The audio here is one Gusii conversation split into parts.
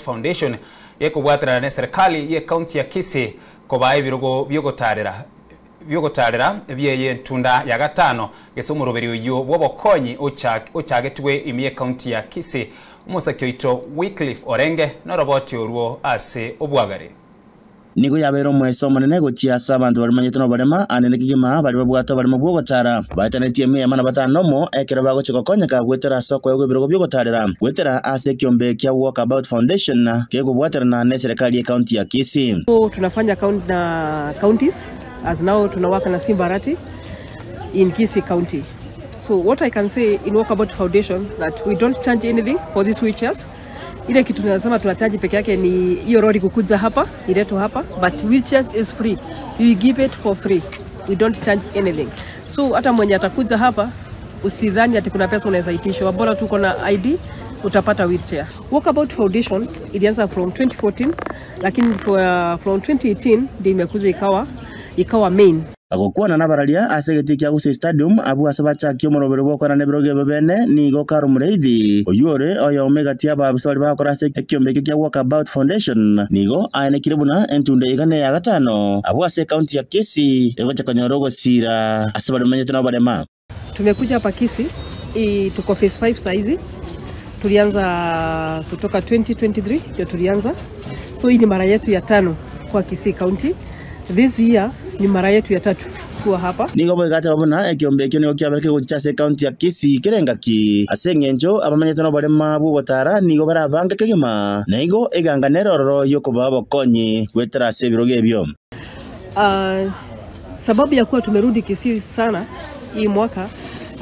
Foundation gekobwaterana n'eserekari y'ecounty ya Kisii kobaa ebirogo biogotarera biogotarera bi'eyentunda ya gatano gese omoroberi oyio bw'obokonyi ochagetwe ime y'ecounty ya Kisii. Omosaki oito Wycliffe Orenge noroboti orwo ase obwagare. Nigo yabeire omoeso omonene gochia ase abanto barimanyete noborema, aande nekegima baria babwate oboremo bw'ogotara. Baetanetie emia eyemo na batano nomo, ekero bagochia gokonyeka goetera ase okoegwa ebirogo bi'ogotarera, goetera ase ekiombe kia Walkabout Foundation kegobwaterana neserekari y'ecounty ya Kisii. Tunafanya na counties as now tunawaka na Simba Arati in Kisii County. So what I can say in Walkabout Foundation that we don't charge anything for these wheelchairs. Ile kitu tunasema tunacharge peke yake ni hiyo lori kukuja hapa, iletwe hapa, but wheelchairs is free. We give it for free. We don't charge anything. So hata mwenye atakuja hapa usidhani ati kuna pesa unaweza itishwa, bora tu uko na ID utapata wheelchair. Walkabout Foundation ilianza from 2014 lakini from 2018 ndio imekuja ikawa main. Agokwana nabararia ase egetii kia Gusii Stadium abwo ase bachakia omoroberi bw'okwana nebirogo ebio bene nigo Carol Mureithi oyio ore oyomo egati y'abaabisa baria bagokora ase ekiombe ekio kia Walkabout Foundation nigo aenekire buna entunda iga neya gatano abwo ase ecounty ya Kisii egocha konyora ogosira ase baria bamenyete noborema. Tumekuja hapa Kisii, tuko phase 5 saizi. Tulianza kutoka 2023 ndio tulianza. So hii ni mara yetu ya tano kwa Kisii County. This year ni mara yetu ya tatu kuwa hapa. Nigo boigateba buna ekiombe ekio nigo kiabere kegochicha ase ekaunti ya Kisii kera engaki ase eng'encho abamenyete noborema bw'ogotara nigo barabange kegima na igo eganga nere ororo y'okobaa obokonyi goetera ase ebirogo ebio. Sababu ya kuwa tumerudi Kisii sana hii mwaka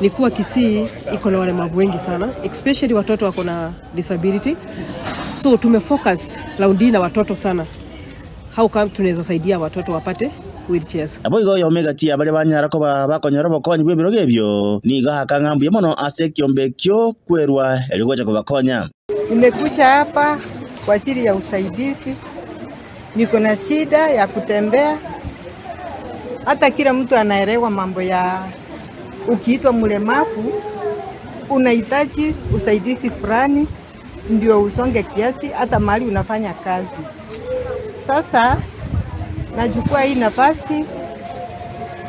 ni kuwa Kisii iko na walemavu wengi sana, especially watoto wako na disability. So tumefocus round hii na watoto sana. How come tunaweza saidia watoto wapate wheelchairs? Nabo igo oyome egati ya baria banyara koba bakonyora obokonyi bw'ebirogo ebio, nigo akang'a mbuya mono ase ekiombe ekio kwerwa erio gocha kobakonya. Nimekuja hapa kwa ajili ya usaidizi. Niko na shida ya kutembea. Hata kila mtu anaelewa mambo ya ukiitwa mlemavu unahitaji usaidizi fulani ndio usonge kiasi hata mahali unafanya kazi. Sasa nachukua hii nafasi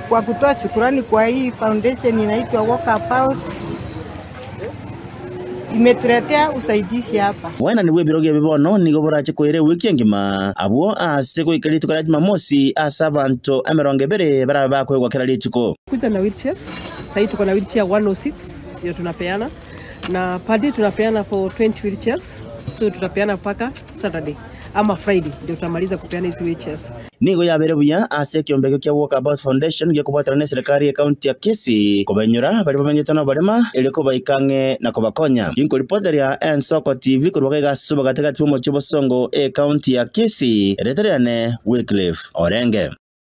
kwa kutoa shukurani kwa hii foundation inaitwa Walkabout. Imetuletea usaidizi hapa. Bwenani bw'ebirogo ebi bono nigo borache koira ewiki engima abwo ase goika rituko ria Jumamosi ase abanto emerongo ebere barabe bakoegwa kera rituko. Kuja na wheelchairs. Sasa tuko na wheelchair 106 ndio tunapeana, na per day tunapeana for 20 wheelchairs, so tutapeana mpaka Saturday ama Friday ndio tutamaliza kupeana hizi wheelchairs. Nigo yabere buya ase ekiombe ekio kia Walkabout Foundation gekobwatana na eserikari ya county ya Kisii kobenyora baria bamenyete noborema erio kobaikang'e na kobakonya. Ginkoripoteria Ensoko TV korwa gaiga ase obogatigati bw'omochie Bosongo e county ya Kisii, eretere yane Wycliffe Orenge.